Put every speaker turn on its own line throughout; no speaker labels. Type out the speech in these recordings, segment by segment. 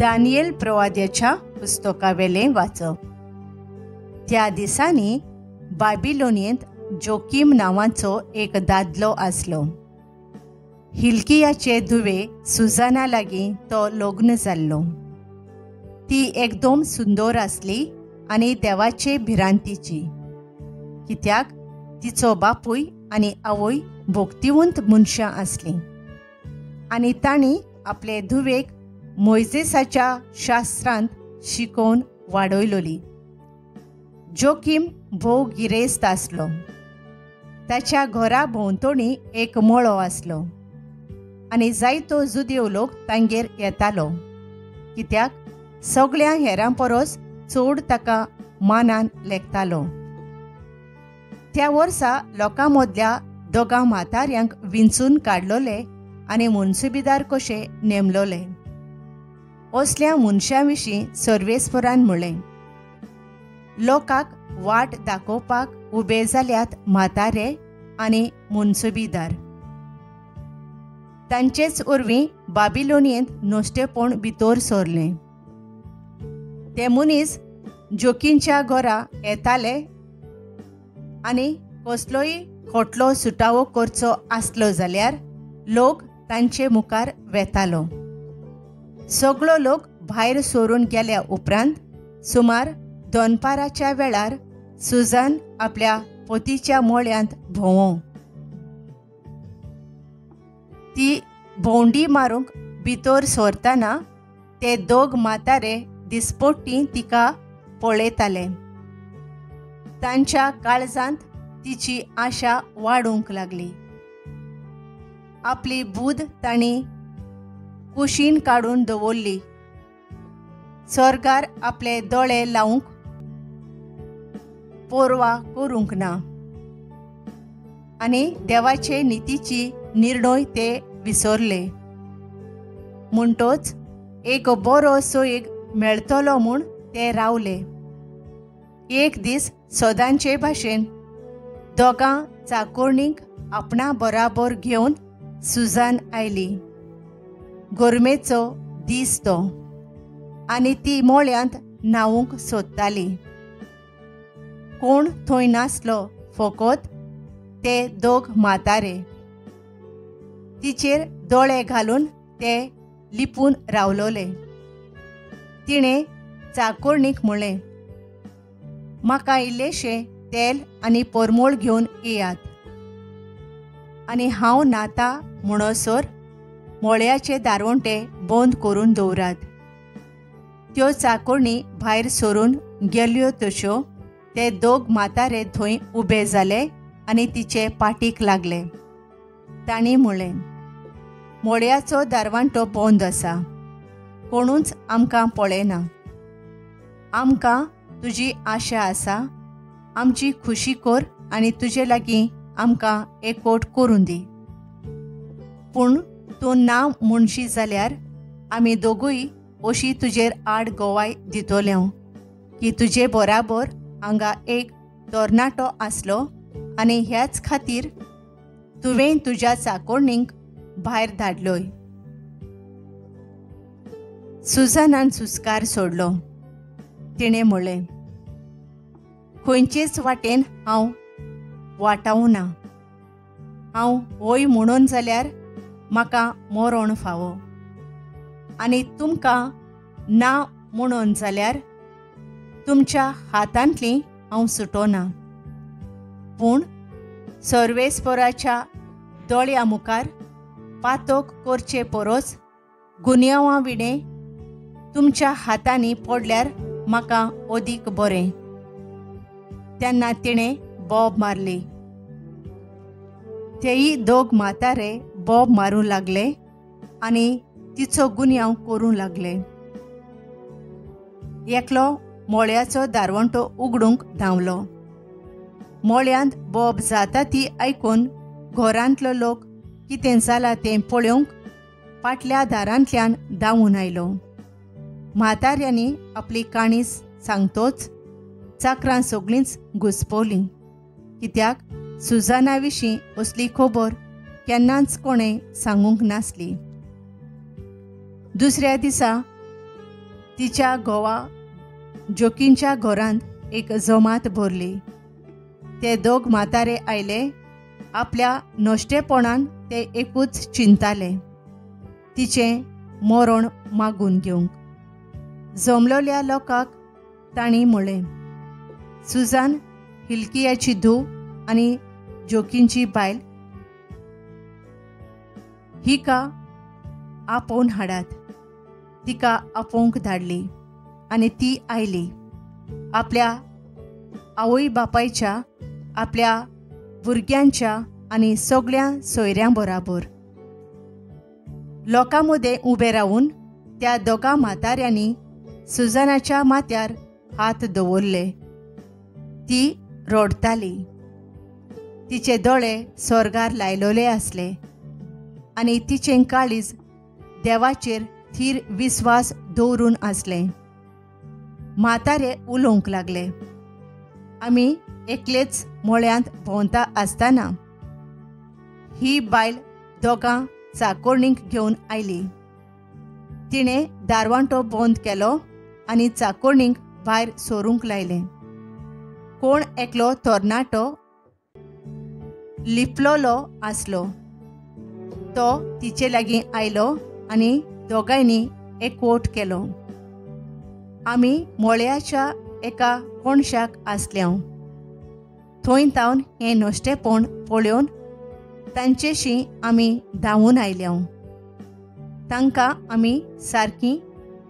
Daniel प्रवाद्याच्या पुस्तकावेलें वाचप. त्या दिसांनी बाबिलोनियेंत जोकीम नांवाचो एक दादलो आसलो. हिल्कियाचे धुवे सुजाना लागीं तो लग्न जाल्लो. ती एकदम सुंदर आसली आनी देवाचे भिरांतीची, कित्याक तिचो बापूय आनी आवय भक्तिवंत मनशां आसलीं आनी तांणी आपले धुवेक मोयजेसाच्या शास्त्रांत शिकोवन वाडयलोली. जोकीम भोव गिरेस्त आसलो. ताच्या घरा भोंवतणी एक मळो आसलो आनी जायतो जुदेव लोक तांगेर येतालो, कित्याक सगळ्या हेरां परस चड ताका मानान लेखतालो. त्या वर्सा लोकां मदल्या दोगां म्हाताऱ्यांक विंचून काडलोले आनी मुन्सुबीदार कशे नेमलोले. असल्या मनशां विशीं सर्वेस्परान म्हणलें, लोकांक वाट दाखोवपाक उबे जाल्यात म्हातारे आनी मुन्सुबीदार. तांचेच वरवीं बाबिलोनियेंत नश्टेपण भितर सरलें. ते मनीस जोकींच्या घरा येताले आनी कसलोय खोटलो सुटावो करचो आसलो जाल्यार लोक तांचे मुखार वेतालो. सगळो लोक भायर सरून गेल्या उपरांत सुमार दनपाराच्या वेळार सुजान आपल्या पोतीच्या मोळ्यांत भोंवो. ती भोंवडी मारूंक भितर सरतना ते दोग म्हातारे दिसपट्टी तिका पळयताले. तांच्या काळजांत तिची आशा वाडूंक लागली. आपली बूद तांणी कुशीन काडून दवरली. स्वर्गार आपले दोळे लावंक पोरवा करूंक ना आनी देवाचे नितीची निर्णय ते विसरले. म्हणटोच एक बरो सोयीग मेळटलो म्हूण ते रावले. एक दीस सदांचे भाशेन दोगां चाकोरणीक आपणा बराबर घेवन सुजान आयली. गरमेचो दीस तो आनी ती मोळ्यांत न्हावूंक सोदताली. कोण थंय नासलो, फकत ते दोग म्हातारे. तिचेर दोळे घालून ते लिपून रावलोले. तिणें चाकोरणीक म्हणलें, म्हाका इल्लेशें तेल आनी परमळ घेवन येयात आनी हांव न्हाता म्हणसर मोळ्याचे दारवंटे बंद करून दवरात. त्यो चाकोरणी भायर सरून गेल्यो तश्यो ते दोग म्हातारे थंय उबे जाले आनी तिचे पाटीक लागले. तांणी म्हणलें, मोळ्याचो दारवांटो बंद आसा, कोणूच आमकां पळयना. आमकां तुजी आशा आसा, आमची खुशी कर आनी तुजे लागीं आमकां एकवट करून दी. पूण तूं ना म्हणशी जाल्यार आमी दोगूय अशी तुजेर आड गोवाय दितले की तुजे बराबर हांगा एक तरणाटो आसलो आनी ह्याच खातीर तुवें तुज्या चाकोरणीक भायर धाडलोय. सुजानान सुस्कार सोडलो. तिणें म्हणलें, खंयचेच वाटेन हांव वाटावना. हांव हय म्हणून जाल्यार म्हाका मरण फावो आनी तुमकां ना म्हणून जाल्यार तुमच्या हातांतली हांव सुटोना. पूण सर्वेस्पराच्या दोळ्या मुखार पातक करचे परस गुन्यांवा विणें तुमच्या हातांनी पडल्यार म्हाका अदीक बरें. तेन्ना तिणें बोब मारली. तेय दोग म्हातारे बोब मारूं लागले आनी तिचो गुन्यांव करूं लागले. एकलो मोळ्याचो दारवंटो उगडूंक धांवलो. मोळ्यांत बोब जाता ती आयकून घरांतलो लोक कितें जालां तें पळोवंक फाटल्या दारांतल्यान धांवून आयलो. म्हाताऱ्यांनी आपली काणी सांगतोच चाकरां सगळींच घुसपवलीं, कित्याक सुजाना विशीं असली खबर केन्नाच कोणें सांगूंक नासली. दुसऱ्या दिसा तिच्या घोवा जोकींच्या घरांत एक जमात भरली. ते दोग म्हातारे आयले. आपल्या नश्टेपणान ते एकूच चिंताले, तिचें मरण मागून घेवंक. जमलोल्या लोकांक तांणी म्हळें, सुजान हिल्कियाची धूव आनी जोकींची बायल हिका आपोवन हाडात. तिका आपोवंक धाडली आनी ती आयली. आपल्या आवय बापायच्या, आपल्या भुरग्यांच्या आनी सगळ्या सोयऱ्यां बराबर. लोकां मदें उबें रावून त्या दोगां म्हाताऱ्यांनी सुजानाच्या माथ्यार हात दवरले. ती रडटाली. तिचे दोळे स्वर्गार लायलोले आसले आनी तिचें काळीज देवाचेर थीर विस्वास दवरून आसलें. म्हातारे उलोवंक लागले, आमी एकलेच मळ्यांत भोंवता आसतना ही बायल दोगां चाकोरणीक घेवन आयली. तिणें दारवांटो बंद केलो आनी चाकोरणीक भायर सरूंक लायलें. कोण एकलो तरणाटो लिपलोलो आसलो. तो तिचे लागीं आयलो आनी दोगांयनी एकवट केलो. आमी मळ्याच्या एका कोणशाक आसल्या. थंय तावन हें नश्टेपण पळोवन तांचेशी आमी धांवून आयल्या. तांकां आमी सारकीं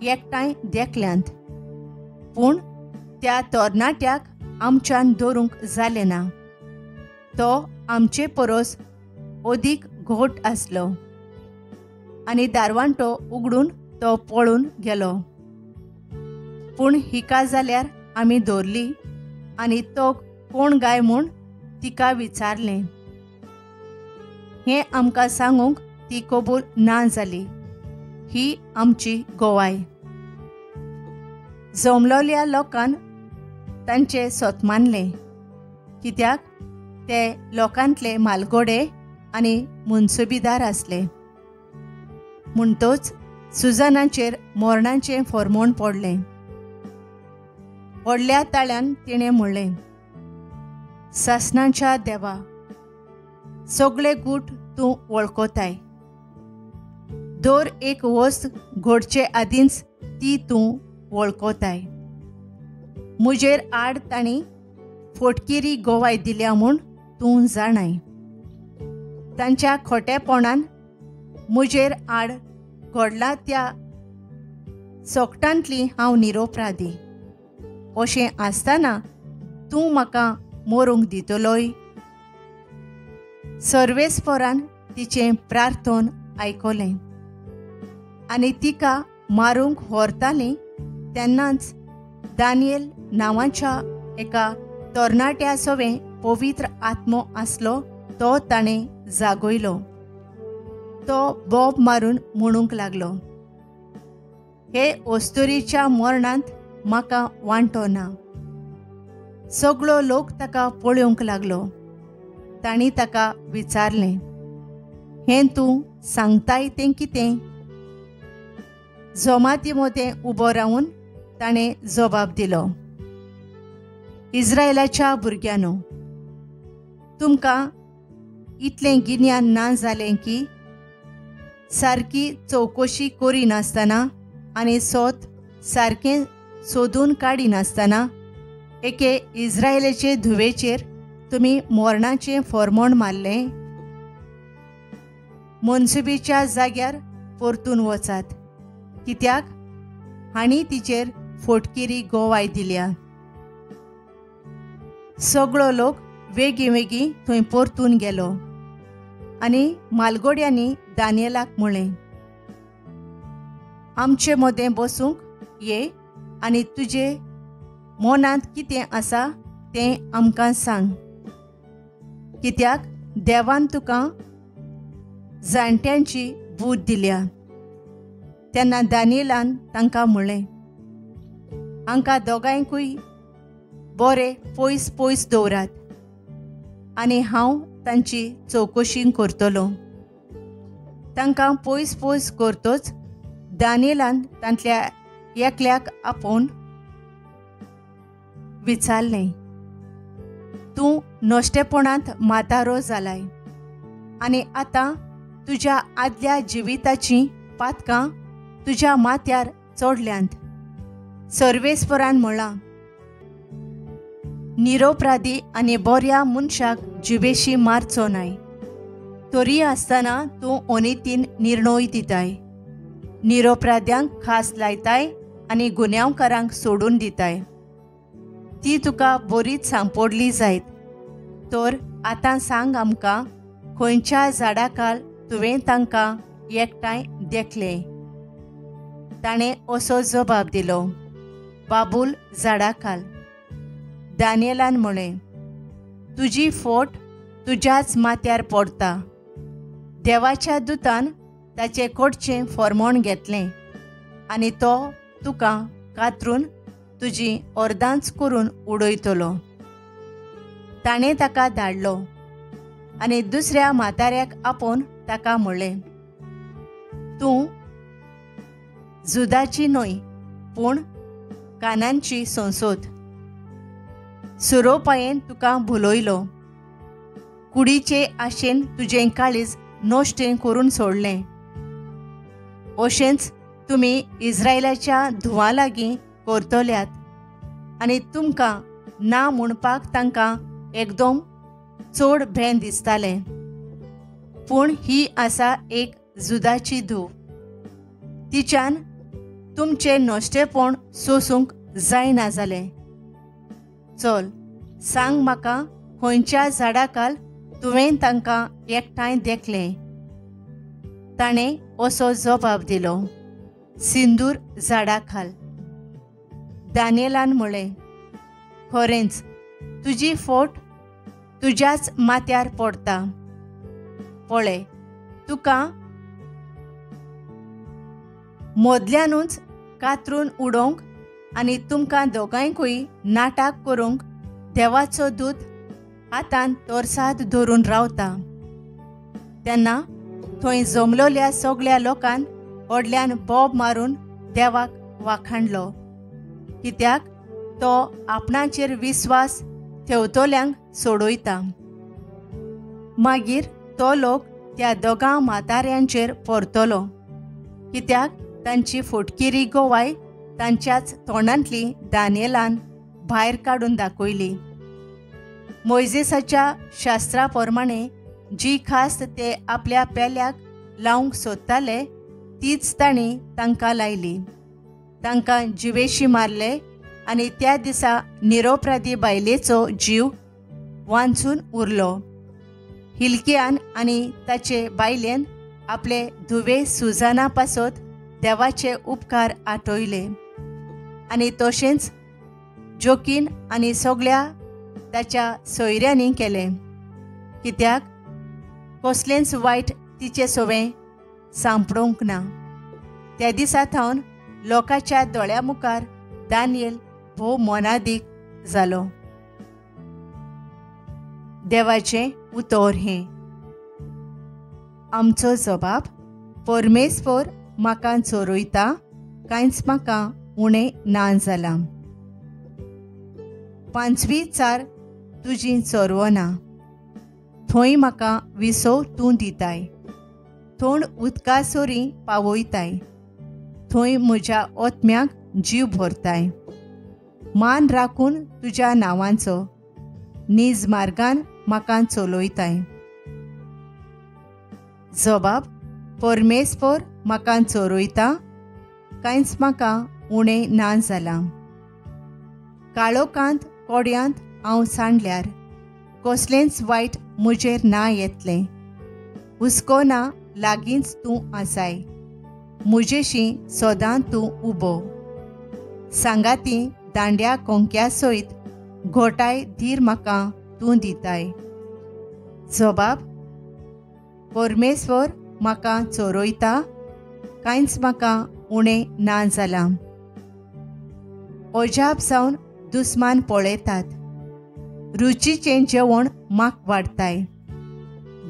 एकठांय देखल्यांत, पूण त्या तरणाट्याक आमच्यान धरूंक जालें ना. तो आमचे परस अदीक घोट आसलो आनी दारवांटो उगडून तो पळून गेलो. पूण हिका जाल्यार आमी दवरली आनी तो कोण गाय म्हूण तिका विचारलें. हें आमकां सांगूंक ती कबूल ना जाली. ही आमची गोवाय. जमलोल्या लोकान तांचें सत मानलें, कित्याक ते लोकांतले मालगोडे आनी मुनसुबीदार आसले. म्हणटच सुजानाचेर मरणाचें फॉर्मोण पडलें. व्हडल्या ताळ्यान तिणें म्हणलें, सासणाच्या देवा, सगळे गूट तूं वळखताय. दर एक वस्त घडचे आदींच ती तूं वळखताय. म्हजेर आड तांणी फोटकिरी गोवाय दिल्या म्हूण तूं जाणाय. तांच्या खोटेपणान म्हजेर आड घडला त्या सोकटांतली हांव निरोपराधी. अशें आसतना तूं म्हाका मरूंक दितलोय? सर्वेस्परान तिचें प्रार्थन आयकलें आनी तिका मारूंक व्हरतालीं तेन्नाच दानियल नांवाच्या एका तरणाट्या सवें पवित्र आत्मो आसलो तो ताणें जागयलो. तो बोब मारून म्हणूंक लागलो, हे अस्तुरीच्या मरणांत म्हाका वांटो ना. सगळो लोक ताका पळोवंक लागलो. तांणी ताका विचारलें, हें तूं सांगताय तें कितें? जमाती मदें उबो रावन ताणें जबाब दिलो, इस्रायलाच्या भुरग्यांनो, तुमकां इतलें गिन्यान ना जालें की सारकी चवकशी करिनासतना आनी सोत सारकें सोदून काडिनासतना एके इस्रायलाचे धुवेचेर तुमी मरणाचें फॉर्मोण मारलें. मनसुबीच्या जाग्यार परतून वचात, कित्याक हांणी तिचेर फोटकिरी गोवाय दिल्या. सगळो लोक वेगीं वेगीं थंय परतून गेलो आनी मालगोड्यांनी दानियलाक म्हळें, आमचे मदें बसूंक ये आनी तुजे मनांत कितें आसा तें आमकां सांग, कित्याक देवान तुका जाणट्यांची बूद दिल्या. तेन्ना दानियलान तांकां म्हणलें, हांकां दोगांयकूय बरे पयस पयस दवरात आनी हांव तांची चवकशी करतलो. तांकां पयस पयस करतच दानियलान तांतल्या एकल्याक आपोवन विचारलें, तूं नश्टेपणांत म्हातारो जालाय आनी आतां तुज्या आदल्या जिविताचीं पातकां तुज्या माथ्यार चोडल्यांत. सर्वेस्परान म्हळां, निरोपराधी आनी बऱ्या मनशाक जिवेशी मारचो नाय, तरी आसतना तूं अनितीन निर्णय दिताय, निरोपराध्यांक खास लायताय आनी गुन्यांवकारांक सोडून दिताय. ती तुका बरीच सांपडली जायत तर आतां सांग आमकां, खंयच्या झाडाखाल तुवें तांकां एकठांय देखलें? ताणें असो जबाब दिलो, बाबूल झाडाखाल. दानियलान म्हळें, तुजी फोट तुज्याच माथ्यार पडता. देवाच्या दुतान ताचे कडचें फॉर्मोण घेतलें आनी तो तुका कातरून तुजी अर्दांच करून उडयतलो. ताणें ताका धाडलो आनी दुसऱ्या म्हाताऱ्याक आपोवन ताका म्हणलें, तूं जुदाची न्हय पूण कानांची संसोद. सुरोपायेन तुका भुलयलो, कुडीचे आशेन तुजें काळीज नश्टें करून सोडलें. अशेंच तुमी इस्रायलाच्या धुवां लागीं करतल्यात आनी तुमकां ना म्हणपाक तांकां एकदम चड भें दिसतालें. पूण ही आसा एक जुदाची धूव, तिच्यान तुमचें नश्टेपण सोसूंक जायना जालें. चल सांग म्हाका, खंयच्या झाडाखाल तुवें तांकां एकठांय देखलें? ताणें असो जबाब दिलो, सिंदूर झाडाखाल. दानियलान म्हळें, खरेंच तुजी फोट तुज्याच माथ्यार पडता. पळय, तुका मदल्यानूच कातरून उडोवंक आनी तुमकां दोगांयकूय नाटक करूंक देवाचो दूत हातान तरसाद धरून रावता. तेन्ना थंय जमलोल्या सगळ्या लोकान व्हडल्यान बोब मारून देवाक वाखाणलो, कित्याक तो आपणाचेर विस्वास थेवतल्यांक सोडयता. मागीर तो लोक त्या दोगां म्हाताऱ्यांचेर परतलो, कित्याक तांची फटकिरी गोवाय तांच्याच तोंडांतली दानियलान भायर काडून दाखयली. मोयजेसाच्या शास्त्रा प्रमाणे जी खास ते आपल्या पेल्याक लावंक सोदताले तीच तांणी तांकां लायली. तांकां जिवेशी मारले आनी त्या दिसा निरोपराधी बायलेचो जीव वांचून उरलो. हिलकियान आनी ताचे बायलेन आपले धुवे सुजाना पासत देवाचे उपकार आठयले आनी तशेंच जोकीन आनी सगळ्या ताच्या सोयऱ्यांनी केलें, कित्याक कसलेंच वायट तिचे सवें सांपडूंक ना. त्या दिसा थावन लोकांच्या दोळ्या मुखार दानियल भोव मोनादीक जालो. देवाचें उतर हें. आमचो जबाब, परमेश्वर म्हाका चोरयता, कांयच म्हाका उणें ना जालां. पांचवी चार तुजी चरवना, थंय म्हाका विसव तूं दिताय, थंड उदका सरी पावयताय, थंय म्हज्या ओत्म्याक जीव भरताय. मान राखून तुज्या नांवांचो नीज मार्गान म्हाका चलयताय. जबाब, परमेश्वर म्हाका चोरयता, कांयच म्हाका उणें ना जालां. काळोखांत कोड्यांत हांव सांडल्यार कसलेंच वायट म्हजेर ना येतलें. हुस्को ना लागींच तूं आसाय, म्हजेशी सदां तूं उबो. सांगाती दांड्या कोंक्या सयत घोटाय धीर म्हाका तूं दिताय. जबाब, परमेश्वर म्हाका चोरयता, कांयच म्हाका उणें ना जालां. अजाप जावन दुस्मान पळयतात, रुचीचें जेवण म्हाक वाडताय,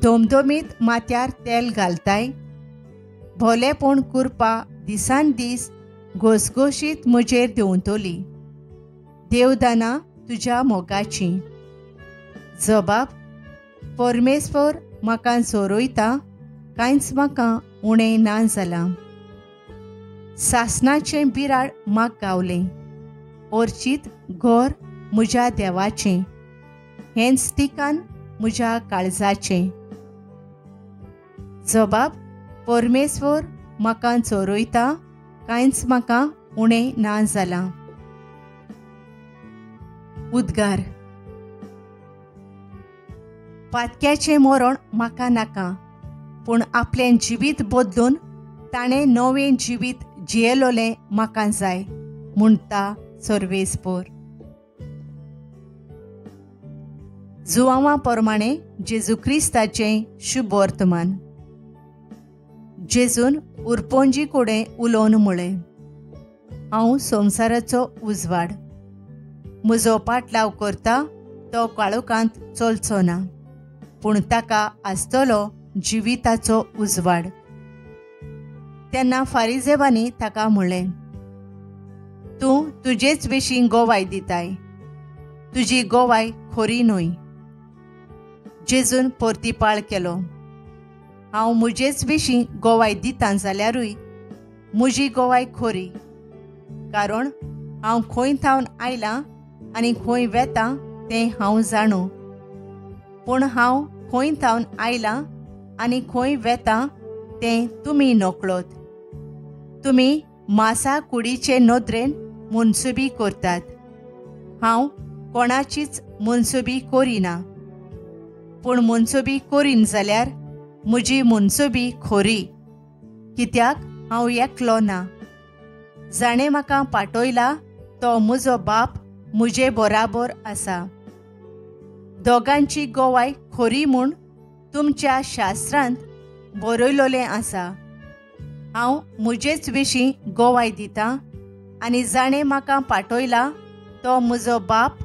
धमधमीत माथ्यार तेल घालताय, भोलेपण कुरपा दिसान दीस घोसघोशीत म्हजेर देंवतली. देवदानां तुज्या मोगाचीं. जबाब: परमेश्वर म्हाका चोरयता, कांयच म्हाका उणें ना जालां. सासणाचें बिराड म्हाका गावलें, ओर्चीत घर म्हज्या देवाचें, हेंच ठिकाण म्हज्या काळजाचें. जबाब: परमेश्वर म्हाका चोरयता, कांयच म्हाका उणें ना जालां. उद्गार: पातक्याचें मरण म्हाका नाका, पूण आपलें जिवीत बदलून ताणें नवें जिवीत जियेलोलें म्हाका जाय, म्हणटा सर्वेस्पोर. जुवांवा प्रमाणे जेजू क्रिस्ताचें शुभ वर्तमान. जेजून उरपोंजी कडेन उलोवन म्हळें, हांव संवसाराचो उजवाड. म्हजो पाटलाव करता तो काळोखांत चलचो ना, पूण ताका आसतलो जिविताचो उजवाड. तेन्ना फारिजेवांनी ताका म्हळें, तूं तुजेच विशीं गोवाय दिताय, तुजी गोवाय खरी न्हय. जेजून परतिपाळ केलो, हांव म्हजेच विशीं गोवाय दितां जाल्यारूय म्हजी गोवाय खरी, कारण हांव खंय थावन आयलां आनी खंय वेतां तें हांव जाणो. पूण हांव खंय थावन आयलां आनी खंय वेतां तें तुमी नकळत. तुमी मासा कुडीचे नदरेन मनसुबी करतात, हांव कोणाचीच मनसुबी करिना. पूण मनसुबी करीन जाल्यार म्हजी मनसुबी खरी, कित्याक हांव एकलो ना. जाणें म्हाका पाटयला तो म्हजो बाप म्हजे बराबर आसा. दोगांची गोवाय खरी म्हूण तुमच्या शास्त्रांत बरयलोलें आसा. हांव म्हजेच विशीं गोवाय दितां आनी जाणें म्हाका पाटयला तो म्हजो बाप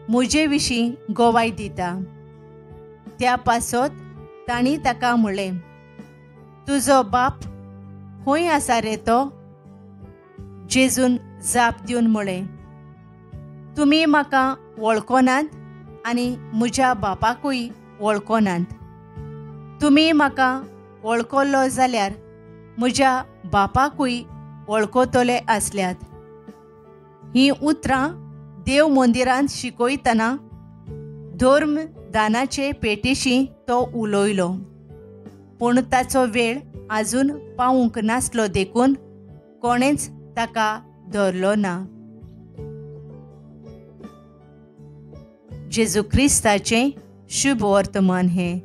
म्हजे विशीं गोवाय दिता. त्या पासत तांणी ताका म्हळें, तुजो बाप खंय आसा रे तो? जेजून जाप दिवन म्हळें, तुमी म्हाका वळखनात आनी म्हज्या बापाकूय वळखनात. तुमी म्हाका वळखलो जाल्यार म्हज्या बापाकूय वळखतले आसल्यात. हीं उतरां देव मंदिरांत शिकयतना धर्म दानाचे पेटेशी तो उलयलो, पूण ताचो वेळ आजून पावूंक नासलो देखून कोणेंच ताका धरलो ना. जेजू क्रिस्ताचें शुभ वर्तमान हें.